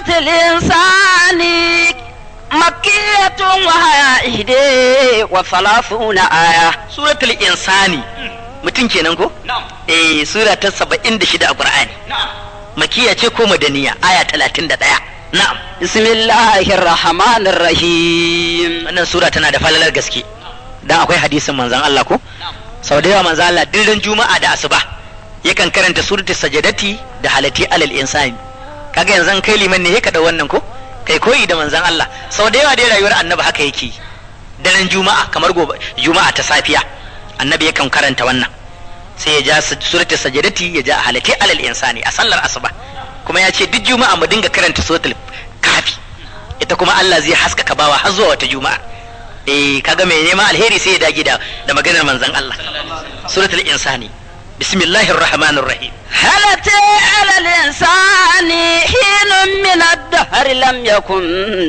Suratul insani makkiyatun wa haya ihde wa thalathuna aya. Suratul insani mutum kenan ko? Eh, sura ta 76 a Qur'ani. Makiya ce ko madaniya? Aya 31. Na'am. Bismillahir rahmanir rahim. Wannan sura tana da falalar gaske. Dan akwai hadisin manzon Allah ko? Sau da yawa manzon Allah duk Juma'a da asuba yakan karanta suratul sajadati da halati alal insani. Kaga yanzu kai liman ne ka dau wannan ko? Kai koyi da manzon Allah. Sau da yawa dai rayuwar annabi haka yake. Daren Juma'a kamar gobe Juma'a ta safiya annabi yakan karanta wannan. Sai ya ja suratul sajadati ya ja halati alal insani a sallar asuba. Kuma ya ce duk Juma'a mu dinga karanta suratul kafi. Ita kuma Allah zai haskaka bawa har zuwa wata Juma'a. Eh, kaga mai neman alheri sai ya dage da maganar manzon Allah. Suratul insani. Bismillahir rahmanir rahim. Halata alal insani hinun min ad-dahr lam yakun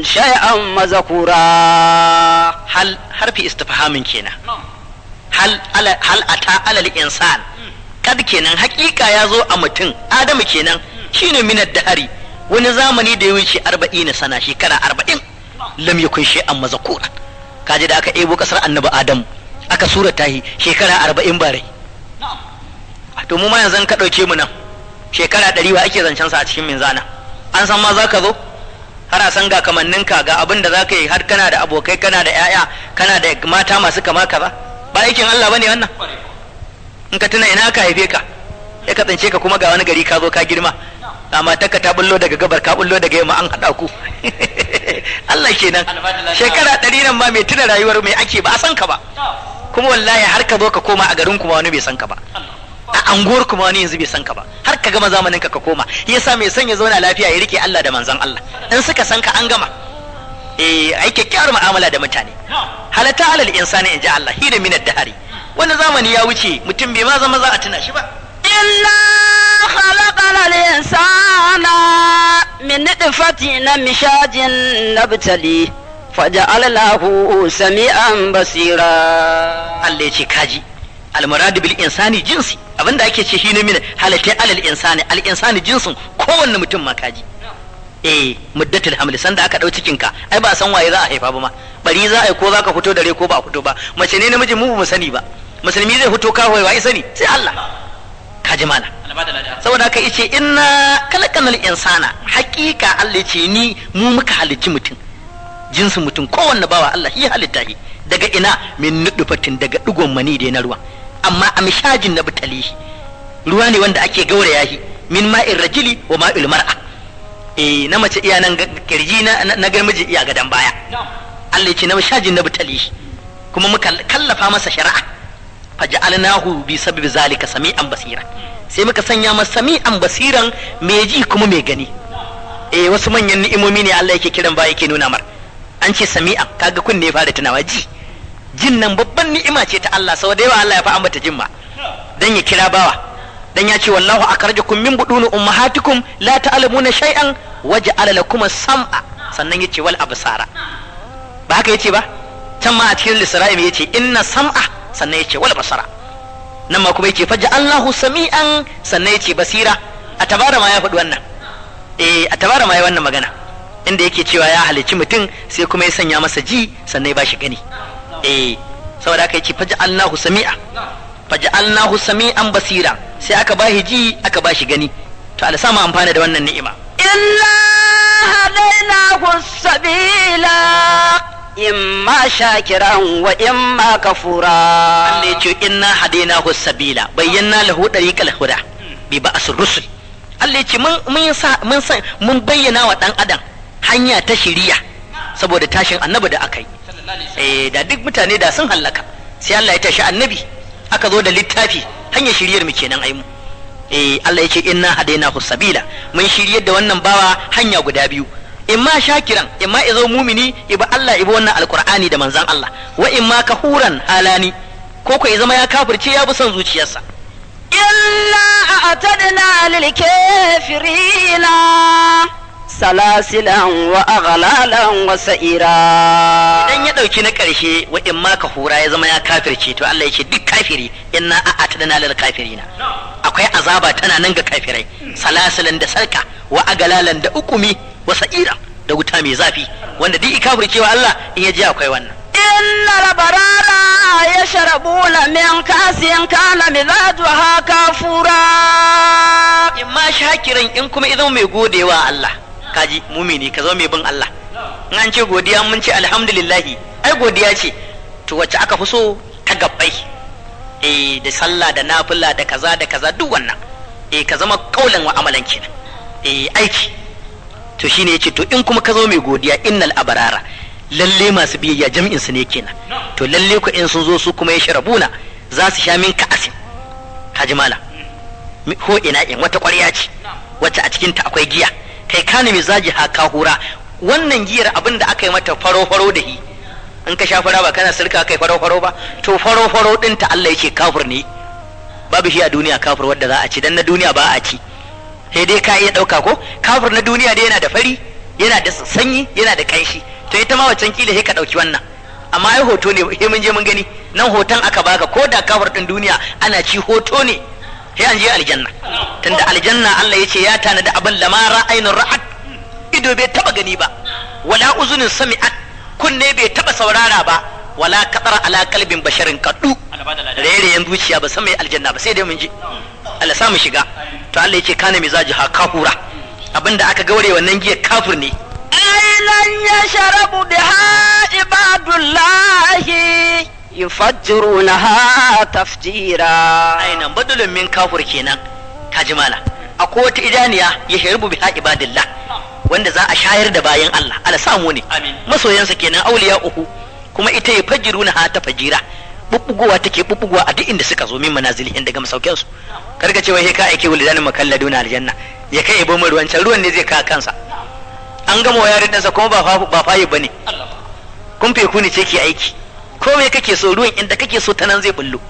shay'an mazkura. Hal harfi istifhamin kenan. Hal ala hal ata alal insan. Kad kenan hakika ya zo a mutum Adamu kenan shine min ad-dahri wani zamani da ya wuce 40 sana shekara 40 lam yakun shay'an mazkura. Kaji da aka ebo kasar annabi Adamu aka surata shi shekara 40 bare. To mu ma yanzu ka dauke mu nan shekara 100 wa ake zancen sa a cikin minzana. An san ma zaka zo har a san ga kamanninka ga abin da zaka yi har kana da abokai kana da yaya kana da mata masu kama kaza. Ba aikin Allah bane wannan. In ka tuna ina aka haife ka ya ka tsince ka kuma ga wani gari ka zo ka girma. Amma taka ta bullo daga gabar ka bullo daga yamma an haɗa ku. Allah kenan. Shekara 100 nan ma mai tuna rayuwar mai ake ba a san ka ba. Kuma wallahi har ka zo ka koma a garin kuma wani bai san ka ba. A anguwar kuma wani yanzu bai san ka ba. Har ka gama zamanin ka ka koma. Yasa mai son ya zauna lafiya ya rike Allah da manzon Allah. In suka san ka an gama. Eh, ai kyakkyawar mu'amala da mutane. Halata alal insani in ji Allah hina minad dahari. Wani zamani ya wuce mutum bai ma zama za a tuna shi ba. Inna khalaqana al-insana min nutfatin amshajin nabtali faja'alnahu sami'an basira. Allah ya ce kaji almuradu bil insani jinsi abinda ake ce shi ne min halata alal insani al insani jinsin kowanne mutum ma kaji. Eh, muddatul hamli sanda aka dau cikin ka ai ba san waye za a haifa ba ma bari za a yi ko za ka fito dare ko ba a fito ba mace ne namiji mu ba mu sani ba musulmi zai fito kawai wa sani sai Allah kaji mana. Saboda haka yace inna khalaqanal insana haqiqa Allah yace ni mu muka halicci mutum jinsin mutum kowanne bawa Allah shi halitta shi daga ina min nudfatin daga digon mani da na ruwa amma amshajin na bitalihi ruwa ne wanda ake gauraya shi min ma'ir rajuli wa ma'il mar'a. Eh, na mace iya nan kirji na na garmiji iya gadan baya. Allah yace na mashajin na bitalihi kuma muka kallafa masa shari'a faja'alnahu bi sababi zalika sami'an basira sai muka sanya masa sami'an basiran mai ji kuma mai gani. Eh, wasu manyan ni'imomi ne Allah yake kiran ba yake nuna mar. An ce sami'an kaga kunne fara tunawa ji. Jin nan babban ni'ima ce ta Allah sau da yawa Allah ya fa ambata jin ma dan ya kira bawa dan ya ce wallahu akhrajakum min buduni ummahatikum la ta'lamuna shay'an waja'ala lakum as-sam'a sannan yace wal absara. Ba haka yace ba? Can ma a cikin Isra'il yace inna sam'a sannan yace wal basara. Nan ma kuma yace faja'alnahu sami'an sannan yace basira. A tabara ma ya faɗi wannan. Eh, a tabara ma ya wannan magana inda yake cewa ya halicci mutum sai kuma ya sanya masa ji sannan ya bashi gani. Eh, saboda haka yace faja'alnahu sami'a faja'alnahu sami'an basira sai aka bashi ji aka bashi gani. To Allah sa mu amfana da wannan ni'ima. Inna hadainahu sabila imma shakiran wa imma kafura. Allah ya ce inna hadainahu sabila bayyana lahu dariqal huda bi ba'sir rusul. Allah ya ce mun bayyana wa dan adam hanya ta shiriya saboda tashin annabi da aka yi. Eh, da duk mutane da sun hallaka sai Allah ya tashi annabi aka zo da littafi hanyar shiriyar mu kenan ai mu. Eh, Allah ya ce inna hadainahu sabila mun shiryar da wannan bawa hanya guda biyu imma shakiran imma izo mumini iba Allah iba wannan alqur'ani da manzon Allah wa imma kahuran halani ko ko ya zama ya kafirce ya bi son zuciyarsa. Inna a'tadna lil kafirina salasilan wa aghlalan wa sa'ira. Idan ya dauki na karshe wa imma kahura ya zama ya kafirce to Allah ya ce duk kafiri inna a'tadna lil kafirina akwai azaba tana nan ga kafirai salasilan da sarka wa aglalan da ukumi Wa sa'ira da wuta mai zafi, wanda duk kafircewa Allah in ya ji akwai wannan. إن الأبرار يشربون من كأس كان مزاجها كافورا. In ma shakiran, in kuma idan mai godewa Allah, kaji mumini ka zama mai bin Allah. In an ce godiya, mun ce alhamdulillahi, ai godiya ce. To wacce aka fi so ta gabbai, eh, da sallah da nafila da kaza da kaza, duk wannan, eh, ka zama kaulan wa amalan kenan, eh, aiki. To shine yace, to in kuma ka zama mai godiya, innal abarara, lalle masu biyayya jami'in su ne kenan. To lalle ku in sun zo su kuma ya sharabuna, za su sha min ka'asin, kaji mala, ko ina in wata ƙwarya ce wacce a cikinta akwai giya. Kai, kana mizaji ha kahura, wannan giyar abin da aka yi mata faro faro da hi. In ka sha fara ba kana sirka kai faro faro ba? To faro faro din ta Allah yake kafir ne, babu shi a duniya kafir wanda za a ci, dan na duniya ba a ci. Sai dai ka iya dauka ko kafir na duniya dai yana da fari, yana da sanyi, yana da kanshi. To ita ma wancan kila sai ka dauki wannan, amma ai hoto ne, sai mun je mun gani. Nan hoton aka baka, ko da kafir din duniya ana ci hoto ne, sai an je aljanna. Tunda aljanna Allah ya ce ya tanada abin lamara ainun ra'at, ido bai taba gani ba, wala uzunin sami'at, kunne bai taba saurara ba, wala katara ala kalbin basharin kaddu, rairayen zuciya ba san mai aljanna ba, sai dai mun je. Allah sa mu shiga. To Allah ya ce kana mizaji ha kafura, abinda aka gaure wannan giyar kafir ne. عينا يشرب بها عباد الله يفجرونها تفجيرا. Ainan badalun min kafur kenan, kaji mala. Akwai wata idaniya ya sharibu biha ibadillah, wanda za a shayar da bayan Allah, Allah samu ne masoyansa kenan, auliya uku. Kuma ita ya fajiruna ha ta fajira, bubbugowa take bubbugowa a duk inda suka zo, min manazilihin, daga masaukin su. Karka ce wai sai ka aike wulidanin makalladuna aljanna ya kai ibo mai ruwan can, ruwan ne zai ka kansa. An gama wa yarin ɗansa kuma ba fayi bane, kun feku ne ce ke aiki. Ko me kake so, ruwan inda kake so ta nan zai bullo.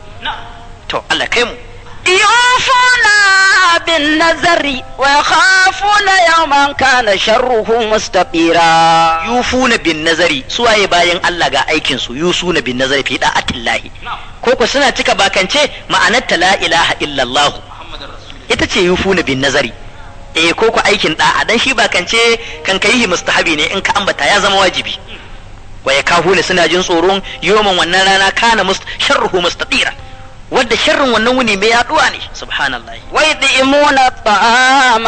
To Allah kai mu. يوفون بالنذر ويخافون يوما كان شره مستطيرا. Yufuna bin nazari, suwaye bayan Allah ga aikin su? Yusuna bin nazari fi da'atillahi, ko ko suna cika bakance, ma'anar ta la ilaha illallah, ita ce yufuna bin nazari. Eh, ko ko aikin da'a, dan shi bakance kan kai mustahabi ne, in ka ambata ya zama wajibi. Wa yakahuna, suna jin tsoron yoman, wannan rana, kana must sharruhu mustatira, wadda sharrin wannan wuni mai yaduwa ne, subhanallahi. ويطعمون الطعام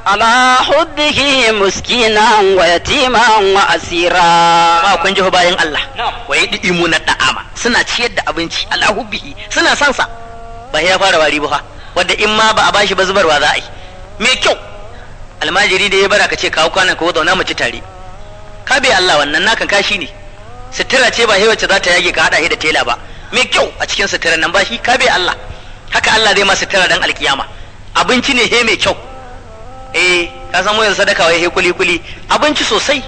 على حبه مسكينا ويتيما وأسيرا. Ma kun ji bayan Allah, wa yudimuna da'ama, suna ciyar da abinci, ala hubbihi, suna son sa, ba ya fara wari ba fa, wanda in ma ba a bashi ba zubarwa za a yi. Mai kyau, almajiri da ya bara ka ce kawo kwanan ka, zauna mu ci tare, ka bai Allah wannan nakan kashi ne. Sutura ce ba wacce za ta yage ka hada shi da tela ba, mai kyau a cikin suturar nan ba shi, ka bai Allah, haka Allah zai ma sutura dan alkiyama. Abinci ne he mai kyau. Eh, ka san mu yanzu sadaka wai he kuli kuli, abinci sosai,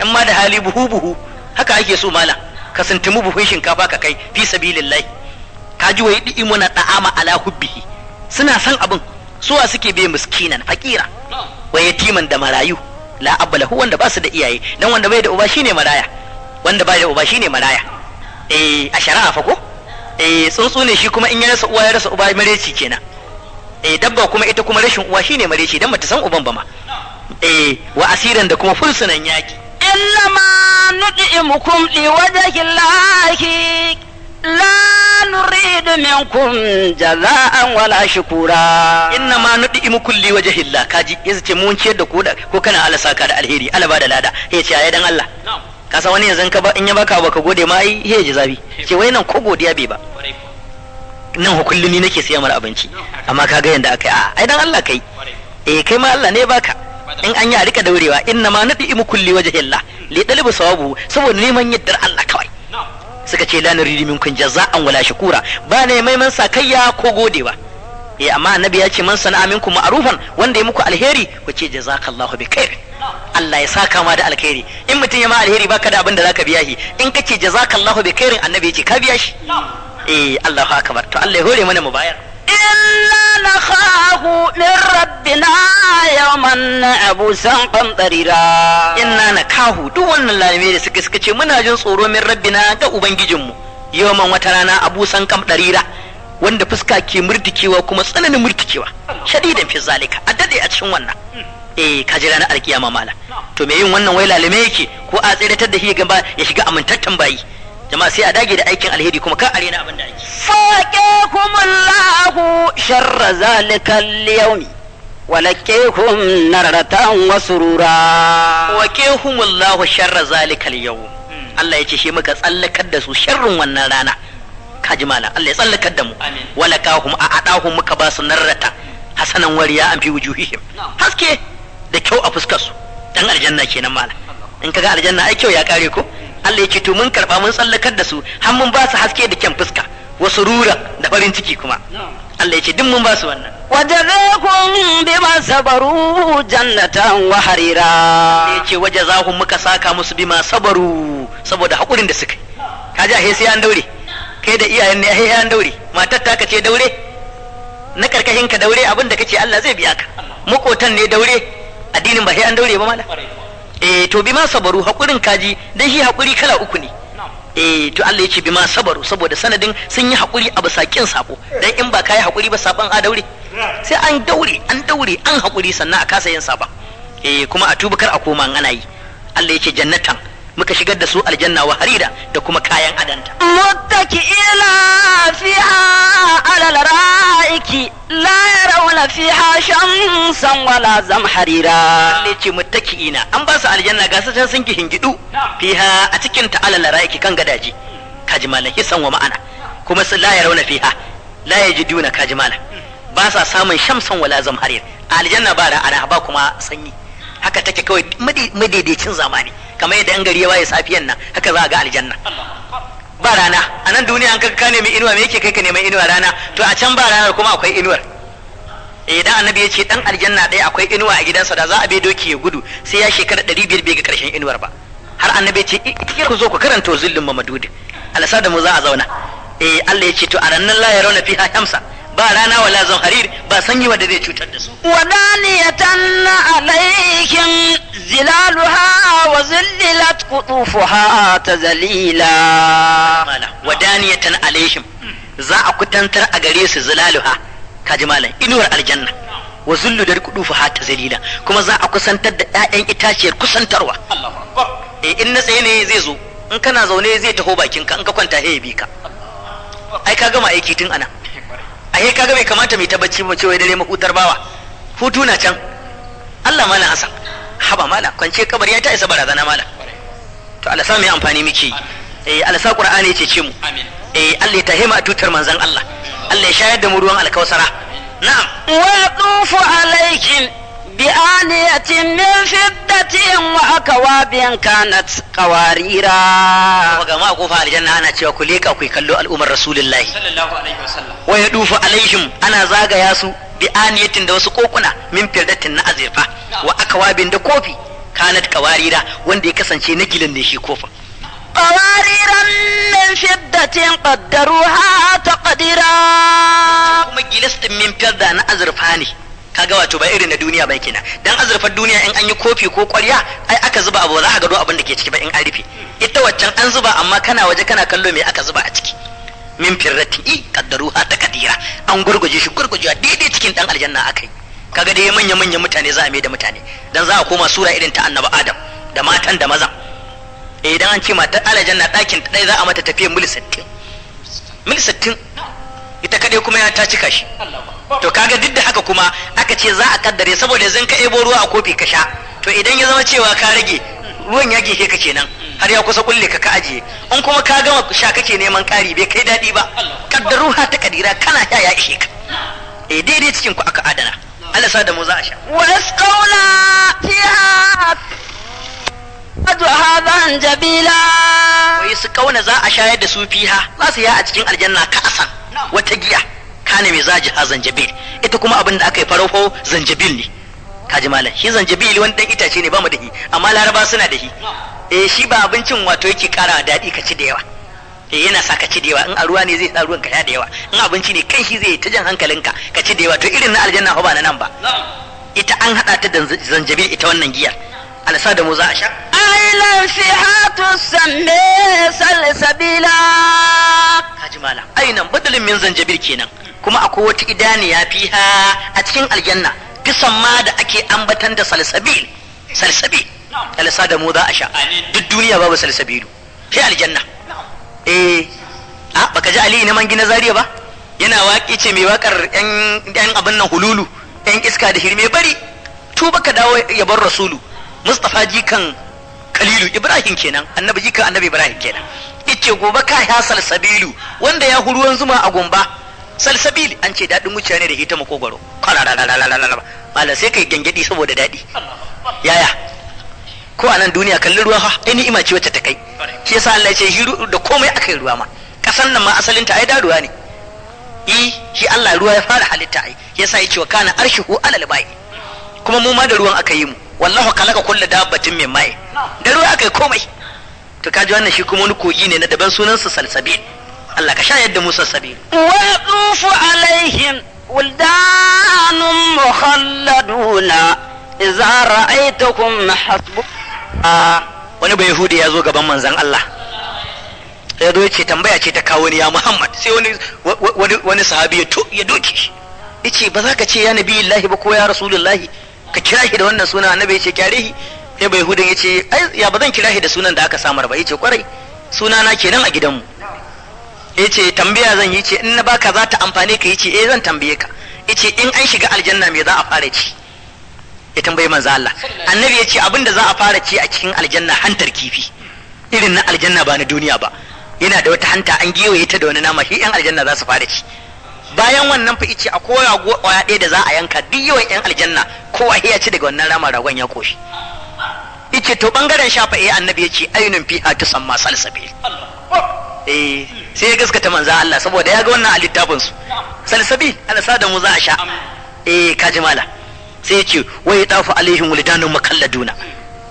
in ma da hali buhu buhu, haka ake so mala, ka sintimi buhun shinkafa ka kai fi sabilillahi. Ka ji, wai di'imuna da'ama ala hubbihi, suna san abin. Suwa suke bai? Miskinan, fakira, wa yatiman, da marayu, la abba lahu, wanda ba su da iyaye. Dan wanda bai da uba shine maraya, wanda bai da uba shine maraya, eh, a shari'a fa ko. Eh, tsuntsu ne shi kuma in ya rasa uwa ya rasa uba, mareci kenan. Eh, dabba kuma ita kuma rashin uwa shine mareci, dan bata san uban ba ma. Eh, wa asiran, da kuma fursunan yaki. إنما نطعمكم لوجه الله لا نريد منكم جزاء ولا شكورا. Inna ma nud'imukum li wajhillah, kaji yanzu ce mun ciyar da ku da ko kana Allah saka da alheri, Allah ba da lada, ya ce ai dan Allah. Ka san wani yanzu ka ba in ya baka baka gode ma, ai he ji zafi, ce wai nan ko godiya bai ba, nan hukullumi nake siya mara abinci, amma ka ga yanda aka yi, a ai dan Allah kai. Eh, kai ma Allah ne baka, in an yi a rika daurewa. Inna ma nud'imukum li wajhillah li dalibu sawabu, saboda neman yaddar Allah kawai. Suka ce la nuridu minkum jaza'an wala shukura, ba ne maiman sakayya ko godewa. Eh, amma annabi ya ce man sana'a minkum ma'rufan, wanda ya muku alheri ku ce jazakallahu bi khair, Allah ya saka ma da alheri. In mutum ya ma alheri baka da abin da zaka biya shi, in ka ce jazakallahu bi khairin, annabi ya ce ka biya shi. Eh, Allahu akbar. To Allah ya hore mana mu bayar. إنا نخاف من ربنا يوما عبوسا قمطريرا. Inna na kahu, duk wannan lalime da suka ce muna jin tsoro, min rabbina, ga ubangijinmu, yawman, wata rana, abusan kam darira, wanda fuska ke murtikewa kuma tsananin murtikewa, shadidan fi zalika, a dade a cikin wannan. Eh, ka jira na alkiyama mala. To me yin wannan wai lalime yake ko a tsiratar da shi gaba ya shiga amintattan bayi. Jama'a sai a dage da aikin alheri kuma kar a rena abin da ake. Faqahumullahu sharra zalika al-yawmi walakehum naratan wa surura. Waqahumullahu sharra zalika al-yawm. Allah ya ce shi muka tsallakar da su sharrin wannan rana. Kaji mala, Allah ya tsallakar da mu. Walakahum a adahum, muka ba su narrata hasanan wariya an fi wujuhihim, haske da kyau a fuskar su. Dan aljanna kenan mala. In kaga aljanna ai kyau ya kare ko. Allah ya ce to mun karba, mun tsallakar da su, har mun ba su haske da kyan fuska, wasu rura da farin ciki kuma. Allah ya ce duk mun ba su wannan. Wajazakum bima sabaru jannatan wa harira. Ya ce wajazahum, muka saka musu, bima sabaru, saboda hakurin da suka yi. Kaji a sai an daure, kai da iyayen ne sai an daure, matar taka ce daure, na karkashin ka daure, abin da kace Allah zai biya ka, makotan ne daure, addinin ba sai an daure ba mala. Eh, to bima sabaru, hakurin kaji dan shi hakuri kala uku ne. Eh, to Allah ya ce bima sabaru, saboda sanadin sun yi hakuri a bisa kin sabo. Dan in ba kai hakuri ba, saban a daure, sai an daure, an daure, an hakuri, sannan a kasa yin saba. Eh, kuma a tuba kar a koma in ana yi. Allah ya ce jannatan, muka shigar da su aljanna, wa harira, da kuma kayan adanta. متكئين فيها على الارائك لا يرون فيها شمسا ولا زمحريرا. Allah ya ce muttaki'ina, an ba su aljanna, ga su can sun ki hingidu, fiha, a cikin ta, alal ra'iki, kan gadaji. Kaji malam, hisan wa ma'ana. Kuma su la yarawna fiha, la yajiduna, kaji malam, ba sa samun shamsan wala zamharir. Aljanna ba ra'ana ba kuma sanyi, haka take kawai madaidaicin zamani, kamar yadda an gari ya waye safiyan nan, haka za a ga aljanna ba rana. A nan duniya an ka nemi inuwa, me yake kai ka neman inuwa? Rana. To a can ba ranar kuma akwai inuwar. Eh, dan annabi ya ce dan aljanna ɗaya akwai inuwa a gidansa da za a bai doki ya gudu sai ya shekara 500 bai ga karshen inuwar ba. Har annabi ya ce ku zo ku karanta zullun mamadudi alasa da mu za a zauna. Eh, Allah ya ce to a ranar la yarawna fiha shamsa, ba rana, wala harir, ba sanyi wanda zai cutar da su. ودانية عليهم ظلالها وذللت قطوفها تذليلا. Mala wadaniyatan alaihim, za a kutantar a gare su, zilaluha, kaji malam, inuwar aljanna, wa zullu da kudufu ha ta zalila, kuma za a kusantar da ƴaƴan itaciyar kusantarwa. Eh, in na tsaye ne zai zo, in kana zaune zai taho bakin ka, in ka kwanta sai ya bi ka. Ai ka gama aiki tun ana. Ai kaga bai kamata mai ta bacci ba, cewa dare mahutar bawa, hutu na can. Allah malam Hassan, haba malam, kwance kabari ya ta isa barazana malam. To Allah sa mu yi amfani muke yi. Eh, Allah sa Qur'ani ya cece mu. Eh, Allah ya tahima a tutar manzon Allah. Allah ya shayar da mu ruwan alkausara. Na'am. ويطوف عليهم بآنية من فضة وأكواب كانت قواريرا. Kuma ga ma kofa aljanna ana cewa ku leka ku kallo al'ummar Rasulullahi. Sallallahu alaihi wasallam. Wa yadufu alaihim, ana zagaya su, bi aniyatin, da wasu kokuna, min firdatin, na azirfa, wa akwabin, da kofi, kanat kawarira, wanda ya kasance na gilin ne shi kofin. قواريرا من فضة قدروها تقديرا. Kuma gilas din min firda, na azurfa ne. Kaga wato ba irin na duniya ba kenan, dan azurfar duniya in an yi kofi ko ƙwarya ai aka zuba abu, ba za a gado abin da ke ciki ba in an rufe. Ita waccan an zuba amma kana waje kana kallo me aka zuba a ciki. Min firrati i kaddaruha ta kadira, an gurguje shi gurgujewa daidai cikin dan aljanna akai. Kaga dai manya manyan mutane za a mai da mutane, dan za a koma sura irin ta annabi Adam, da matan da mazan. Eh, idan an ce matar aljanna ɗakin ta ɗaya za a mata tafiyar mil 60, mil 60 ita kaɗai, kuma ya ta cika shi. To kaga duk da haka kuma aka ce za a kaddare, saboda yanzu ka ebo ruwa a kofi ka sha, to idan ya zama cewa ka rage ruwan ya gishe ka kenan, har ya kusa kulle ka ka ajiye. In kuma ka gama sha kake neman ƙari, bai kai daɗi ba. Kaddaruha ta kadira, kana sha ya ishe ka. Eh, daidai cikin ku aka adana. Allah sa da mu za a sha. ويسقون فيها هذا جبيلا. Wai su kauna, za a shayar da su, fiha, za su ya a cikin aljanna, ka'asan, wata giya, kana mai zaji ha zanjabil. Ita kuma abin da aka yi farauko zanjabil ne. Kaji malam, shi zanjabil wani dan itace ne, ba mu da shi amma laraba suna da shi. Eh, shi ba abincin wato yake kara daɗi ka ci da yawa. Eh, yana sa ka ci da yawa. In a ruwa ne zai sa ruwan ka sha da yawa, in abinci ne kan shi zai ta jan hankalinka ka ci da yawa. To irin na aljanna fa ba na nan ba. Ita an haɗa ta da zanjabil, ita wannan giyar. Alsa da mu za a sha. عينا فيها تسمى سلسبيلا. Kaji malam, ainan badalin min zanjabil kenan. Kuma akwai wata idaniya, fiha, a cikin aljanna. Tusamma da ake ambatan da salsabil. Salsabil alsa da mu za a sha. Duk duniya babu salsabilu sai aljanna. Eh, a baka ji Ali na mangi na Zaria ba yana waƙi ce mai waƙar yan abin nan hululu, yan iska da hirme, bari tuba ka dawo yabar rasulu Mustafa jikan Kalilu Ibrahim kenan, annabi jikan annabi Ibrahim kenan. Yace gobe ka ya salsabilu wanda ya huruwan zuma a gomba. Salsabil an ce daɗin wuciya ne da hita makogwaro, kwarararararara malam sai kai gangadi saboda daɗi. Yaya ko a nan duniya kalli ruwa fa, ai ni'ima ce wacce ta kai. Shi yasa Allah ya ce hiru da komai akai ruwa ma, kasan nan ma asalin ta ai da ruwa ne. Eh, shi Allah ruwa ya fara halitta ai, yasa ya ce wa kana arshihu alal bai. Kuma mu ma da ruwan aka yi mu, wallahu khalaqa kulla dabbatin min mai, da ruwa aka yi komai. To kaji wannan shi kuma wani kogi ne na daban, sunansa salsabil. Allah ka sha yadda mu salsabil. ويطوف عليهم ولدان مخلدون إذا رأيتكم حسب Wani bai yahudi ya zo gaban manzon Allah, ya zo ya ce tambaya ce ta kawo ni ya Muhammad. Sai wani sahabi ya doke shi, yace ba za ka ce ya nabiyillahi ba ko ya rasulullahi, ka kira shi da wannan suna. Annabi ya ce kyare shi. Sai bai yahudin ya ce ai ya ba zan kira shi da sunan da aka samar ba. Yace kwarai, suna na kenan a gidanmu. Yace tambaya zan yi, ce in na baka za ta amfane ka. Yace eh, zan tambaye ka. Yace in an shiga aljanna me za a fara ci? Ya tambayi manzo Allah. Annabi ya ce abin da za a fara ci a cikin aljanna hantar kifi, irin na aljanna ba na duniya ba. Yana da wata hanta an gewaye ta da wani nama, shi yan aljanna za su fara ci. Bayan wannan fa ice akwai rago kwaya ɗaya da za a yanka, duk yawan yan aljanna kowa ya ci daga wannan nama, ragon ya koshi. Ice to bangaren shafa, eh, annabi ya ce ainun fiha tusamma salsabil. Eh, sai ya gaskata manzo Allah saboda ya ga wannan a littafin su. Salsabil Allah sa da mu za a sha. Eh, kaji mala. Sai ya ce wa ya dafu alaihim wulidanun mukalladuna.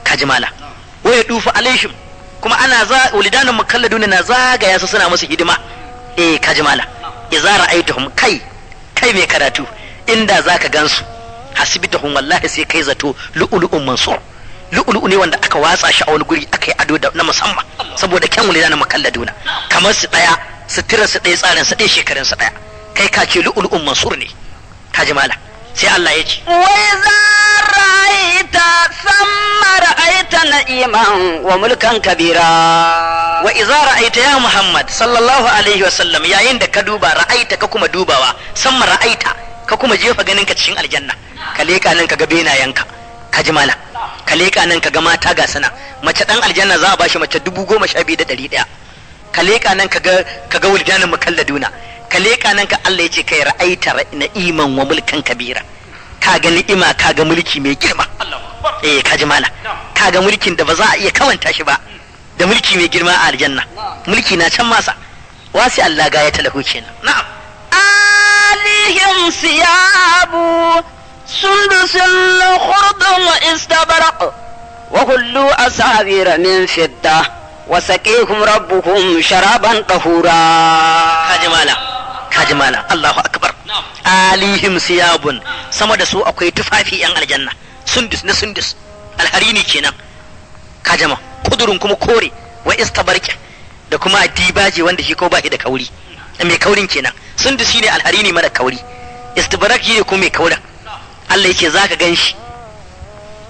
Kaji mala. Wa ya dufu alaihim, kuma ana za wulidanun mukalladuna na zagaya su suna musu hidima. Eh, kaji mala. Idza ra'aituhum, kai kai mai karatu, inda zaka gansu hasibtahum, wallahi sai kai zato lu'lu'un mansur, lu'lu'u ne wanda aka watsa shi a wani guri aka yi ado da na musamman saboda kyan wulidanun mukalladuna, kamar su daya, sutura su daya, tsarin su daya, shekarun su daya, kai ka ce lu'lu'un mansur ne. Kaji mala. Sai Allah ya ce وإذا رأيت ثم رأيت نعيما وملكا كبيرا. Wa iza ra'aita ya Muhammad sallallahu alaihi wa sallam, yayin da ka duba, ra'aita ka kuma dubawa, samma ra'aita ka kuma jefa ganin ka cikin aljanna, ka leka nan ka ga benayenka, ka ji mala, ka leka nan ka ga mata ga sana, mace dan aljanna za a bashi mace 12,100. Ka leka nan ka ga wuldanin mukalladuna, ka leka nan ka Allah ya ce kai ra'aita na'iman wa mulkan kabira, ka ga ni'ima, ka ga mulki mai girma. Eh, ka ji mala, ka ga mulkin da ba za a iya kawanta shi ba da mulki mai girma a aljanna. Mulki na can masa wasi Allah ga ya talahu kenan. Na'am. عليهم ثياب سندس خضر واستبرق وكلوا أساور من فضة وسقيهم ربهم شرابا طهورا. Kaji mala, kaji mala, Allahu akbar. Alihim siyabun, sama da su akwai tufafi yan aljanna, sundus na sundus, alharini kenan, kajama kudurin kuma kore, wa istabarki da kuma dibaji wanda shi ko ba shi da kauri, mai kaurin kenan. Sundus shine alharini mara kauri, istibarak shine kuma mai kaurin. Allah yake zaka gan shi,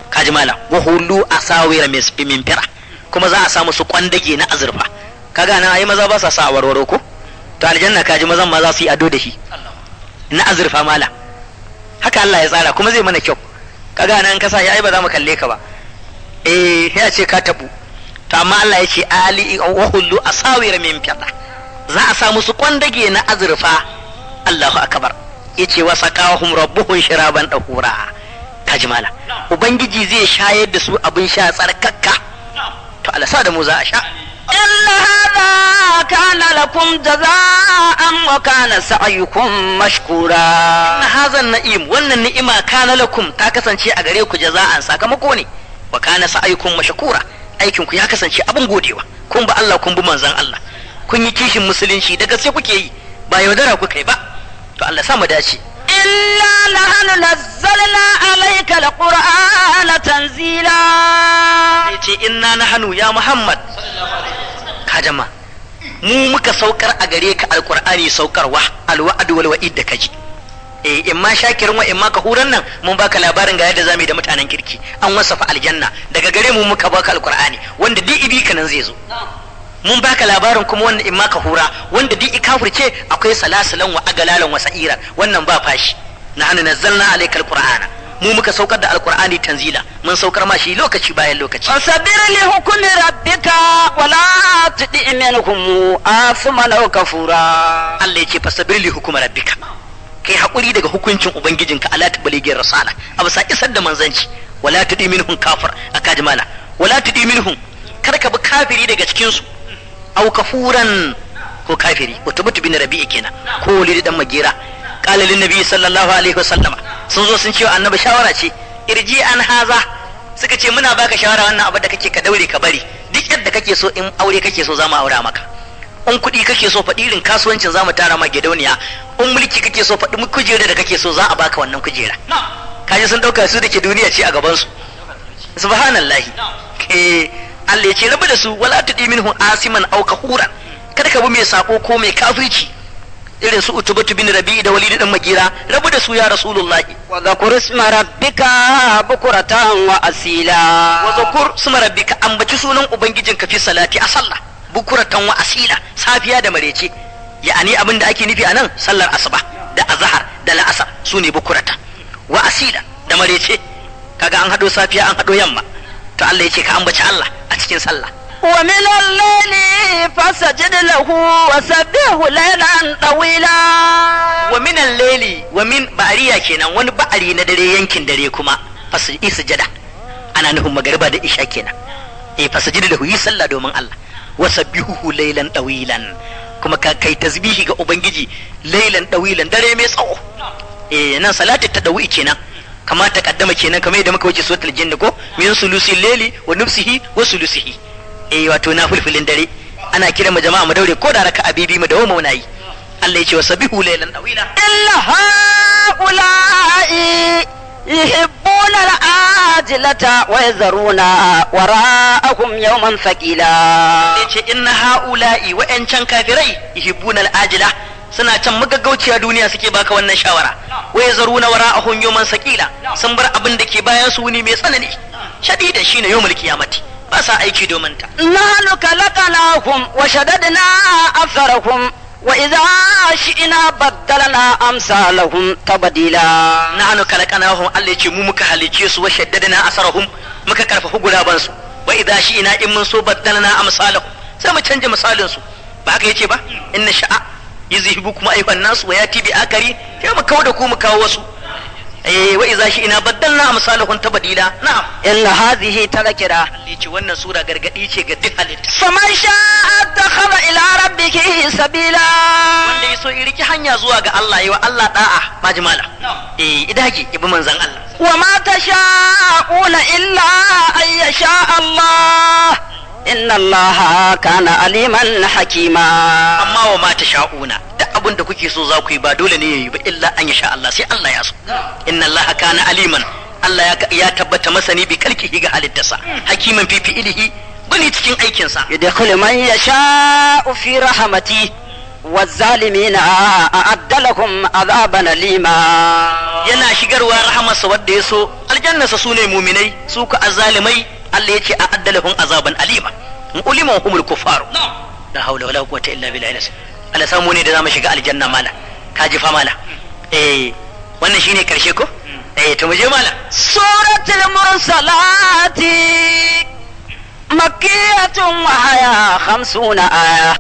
kaji mala. Wa hulu asawira min fira, kuma za a samu su kwandage na azurfa. Kaga nan ai maza ba sa sa warwaro ko, to aljanna kaji mazan ma za su yi ado da shi na azurfa mala. Haka Allah ya tsara kuma zai mana kyau. Kaga nan ka sa ai ba za mu kalle ka ba, eh, ya ce ka tabu. To amma Allah ya ce ali wa hullu asawira min fida, za a samu su kwandage na azurfa. Allahu akbar. Yace wa saqahum rabbuhum shiraban dahura. Kaji mala, ubangiji zai shayar da su abin sha tsarkakka. To Allah sa da mu za a sha. إن هذا كان لكم جزاء وكان سعيكم مشكورا. Inna hazan na'im, wannan ni'ima, kana lakum, ta kasance a gare ku, jaza'an, sakamako ne, wa kana sa'aykum mashkura, aikin ku ya kasance abin godewa. Kun ba Allah, kun bi manzon Allah, kun yi kishin musulunci da gaske kuke yi, ba yaudara kuka yi ba. To Allah sa mu dace. إنا نحن نزلنا عليك القرآن تنزيلا. Sai ce inna nahnu ya Muhammad, ka jama mu muka saukar a gare ka alqur'ani saukarwa, alwa'd wal wa'id da kaji. Eh, in ma shakirin wa in ma kahuran nan mun baka labarin ga yadda zamu yi da mutanen kirki. An wasafa aljanna daga gare mu, muka baka alqur'ani wanda duk ibi kanan zai zo. Mun baka labarin kuma wannan in ma kahura wanda duk i kafirce akwai salasilan wa agalalan wa sa'ira, wannan ba fashi. Nahnu nazzalna alaykal qur'ana, mu muka saukar da alqur'ani tanzila, mun saukar ma shi lokaci bayan lokaci. فاصبر لحكم ربك ولا تطع منهم آثما أو كفورا. Allah ya ce fasabir li hukuma rabbika, kai hakuri daga hukuncin ubangijinka, ala tabligir risala, a bisa isar da manzanci. Wala tudi minhum kafir akajmala, wala tudi minhum, kar ka bi kafiri daga cikin su, au kafuran ko kafiri, wato bin rabi'i kenan ko walid dan magira. Qala lin nabi sallallahu alaihi wasallama, sun zo sun ce wa annabi shawara ce, irji an haza, suka ce muna baka shawara wannan abu da kake ka daure ka bari, duk yadda kake so, in aure kake so zamu aura maka, in kuɗi kake so faɗi irin kasuwancin zamu tara ma gidauniya, in mulki kake so faɗi kujera da kake so za a baka wannan kujera. Kaji sun ɗauka su da ke duniya ce a gaban su. Subhanallahi. Eh, Allah ya ce rabu da su, wala tudi minhum asiman aw kahuran, kada ka bi mai sako ko mai kafirci irin su Utubatu bin Rabi'i da Walid dan Magira, rabu da su ya Rasulullahi. وذكر اسم ربك بكرة وأصيلا. Wa zakur suma rabbika, ambaci sunan ubangijinka, fi salati, a sallah, bukuratan wa asila, safiya da marece. Ya'ani abin da ake nufi anan sallar asuba da azhar da la'asar sune bukurata wa asila, da marece. Kaga an hado safiya, an hado yamma. To Allah ya ce ka ambaci Allah a cikin sallah. ومن الليل فسجد له وسبحه ليلا طويلا. Wa min al-layli, wa min ba'ariya kenan, wani ba'ari na dare, yankin dare kuma, fasiji sujada, ana nufin magariba da isha kenan. Eh, fasajid lahu, yi sallah domin Allah, wa sabbihuhu laylan tawilan, kuma ka kai tasbihi ga ubangiji laylan tawilan, dare mai tsawo. Eh, nan salatu tadawi kenan, kama ta kaddama kenan, kamar yadda muka wuce suratul jinn ko, min sulusi layli wa nufsihi wa sulusihi. Eh, wato na fulfulin dare ana kiran mu jama'a mu daure ko da raka abibi mu dawo mu na yi. Allah ya ce wa sabihu laylan tawila. إلا هؤلاء يحبون العاجلة ويذرون وراءهم يوما ثقيلا. Ya ce inna ha'ula'i, wa'yancan kafirai, yuhibbuna al'ajila, suna can magaggauciya duniya suke baka wannan shawara, wa yazaruna wara'ahum yawman saqila, sun bar abin da ke bayan su, wuni mai tsanani, shadida, shine yawmul qiyamati, ba sa aiki domin ta. نحن خلقناهم وشددنا أثرهم وإذا شئنا بدلنا أمثالهم تبديلا. Nahnu khalaqnahum, Allah ya ce mu muka halice su, wa shaddadna asarahum, muka karfafa guraban su, wa idza shi'na, in mun so, baddalna amsalahum, sai mu canja misalin su. Ba haka yace ba, inna sha'a yuzhibukum ayyuhan nas wa yati bi akari, sai mu kawo da ku mu kawo wasu. Eh, wa idza shi'na baddalna amsalahum tabdila. Na'am. إن هذه تذكرة. Allah ya ce wannan sura gargadi ce ga duk halitta. فمن شاء اتخذ إلى ربه سبيلا. Wanda ya so ya riki hanya zuwa ga Allah, yi wa Allah da'a majmala, eh, idage ibi manzon Allah. وما تشاءون إلا أن يشاء الله إن الله كان عليما حكيما. Amma wa ma sha'una, duk abin da kuke so za ku yi ba dole ne yayi ba, illa an yasha Allah, sai Allah ya so. Inna Allah kana aliman, Allah ya tabbata masani, bi kalkihi, ga halittarsa, hakiman fi fi'ilihi, gani cikin aikinsa. يدخل من يشاء في رحمته والظالمين أعد لهم عذابا أليما. Yana shigarwa rahamarsa wanda ya so aljannarsa, su ne muminai, su ku azzalimai Allah ya ce a addalahum azaban alima, ulima humul kufaru. La haula wala quwwata illa billah. Allah samu ne da zamu shiga aljanna. Mala ka ji fa mala. Eh, wannan shine karshe ko? Eh, to mu je mala. سورة المرسلات مكية وهي 50 آية.